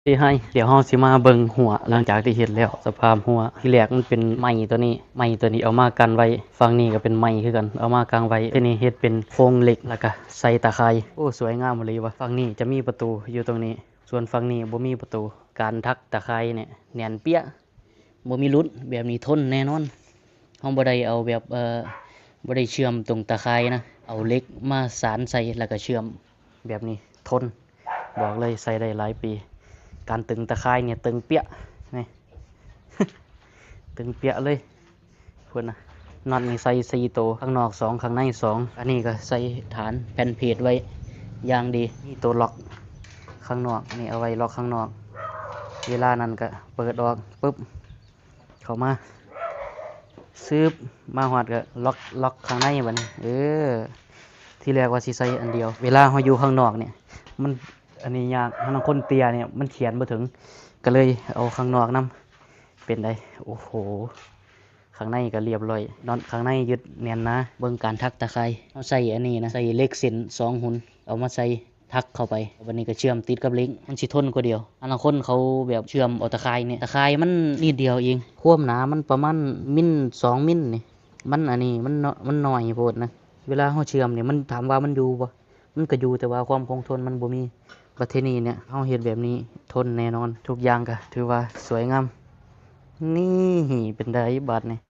ທີ່ໃຫ້ ດຽວເຮົາຊິມາເບິ່ງຮົ້ວ ຫຼັງຈາກທີ່ເຮັດແລ້ວ ສະພາບຮົ້ວ ທີແລກມັນເປັນໄມ້ຕົວນີ້ ໄມ້ຕົວນີ້ເອົາມາກັ້ນໄວ້ ຝັ່ງນີ້ກໍເປັນໄມ້ຄືກັນ ເອົາມາກາງໄວ້ ທີນີ້ເຮັດເປັນໂຄງເຫຼັກ ແລ້ວກໍໃສ່ຕາຂ່າຍ. ໂອ້ ສວຍງາມອີ່ຫຼີວ່າ. ຝັ່ງນີ້ຈະມີປະຕູຢູ່ຕົງນີ້ ສ່ວນຝັ່ງນີ້ບໍ່ມີປະຕູ. ການຖັກຕາຂ່າຍນີ້ແໜ້ນເປຍ ບໍ່ມີຫຼຸດ ແບບນີ້ທົນແນ່ນອນ. ເຮົາບໍ່ໄດ້ເອົາແບບ ເອີ ບໍ່ໄດ້ເຊື່ອມຕົງຕາຂ່າຍນະ ເອົາເຫຼັກມາສານໃສ່ ແລ້ວກໍເຊື່ອມ ແບບນີ້ທົນ ບອກເລີຍໃຊ້ໄດ້ຫຼາຍປີ. ການຕຶງຕາຂ່າຍນີ້ຕຶງເປຍ ນີ້ ຕຶງເປຍເລີຍ. ພຸ້ນນະ ນັອດນີ້ໃສ່ສີ່ໂຕ ຂ້າງນອກສອງ ຂ້າງໃນສອງ. ອັນນີ້ກໍໃສ່ຖານແຜ່ນເພດໄວ້ຢ່າງດີ ມີໂຕລັອກຂ້າງນອກນີ້ ເອົາໄວ້ລັອກຂ້າງນອກ. ເວລານັ້ນກໍເປີດອອກປຶບ ເຂົ້າມາ ຊຶບ ມາຮອດກໍລັອກ ລັອກຂ້າງໃນບັດນີ້. ເອີ ທີແລກວ່າຊິໃສ່ອັນດຽວ ເວລາເຮົາຢູ່ຂ້າງນອກນີ້ ມັນ ອັນນີ້ຍາກ ຫາລາງຄົນເຕ້ຍນີ້ ມັນຂຽນບໍ່ເຖິງ ກໍເລີຍເອົາຂ້າງນອກນຳ. ເປັນໃດ? ໂອ້ໂຫ ຂ້າງໃນກໍລຽບລ້ອຍ ນັອດຂ້າງໃນຍຶດແໜ້ນໜາ. ເບິ່ງການຖັກຕາຂ່າຍ ເຮົາໃຊ້ອັນນີ້ນະ ໃຊ້ເຫຼັກເສັ້ນສອງຮຸ່ນ ເອົາມາໃສ່ ຖັກເຂົ້າໄປ ບັດນີ້ກໍເຊື່ອມຕິດກັບເຫຼັກ ມັນຊິທົນກວ່າດຽວ. ອັນລາງຄົນເຂົາແບບເຊື່ອມເອົາຕາຂ່າຍນີ້ ຕາຂ່າຍມັນນິດດຽວເອງ ຄວາມໜາມັນປະມານມິນສອງມິນນີ້ ມັນອັນນີ້ ມັນ ມັນໜ້ອຍໂພດນະ. ເວລາເຮົາເຊື່ອມນີ້ ມັນ ຖາມວ່າມັນຢູ່ບໍ່? ມັນກໍຢູ່ ແຕ່ວ່າຄວາມຄົງທົນມັນບໍ່ມີ. ບັດທີນີ້ເນຍ ເຮົາເຮັດແບບນີ້ທົນແນ່ນອນ ທຸກຢ່າງກໍຖືວ່າສວຍງາມ. ນີ້ ເປັນໃດບາດນີ້?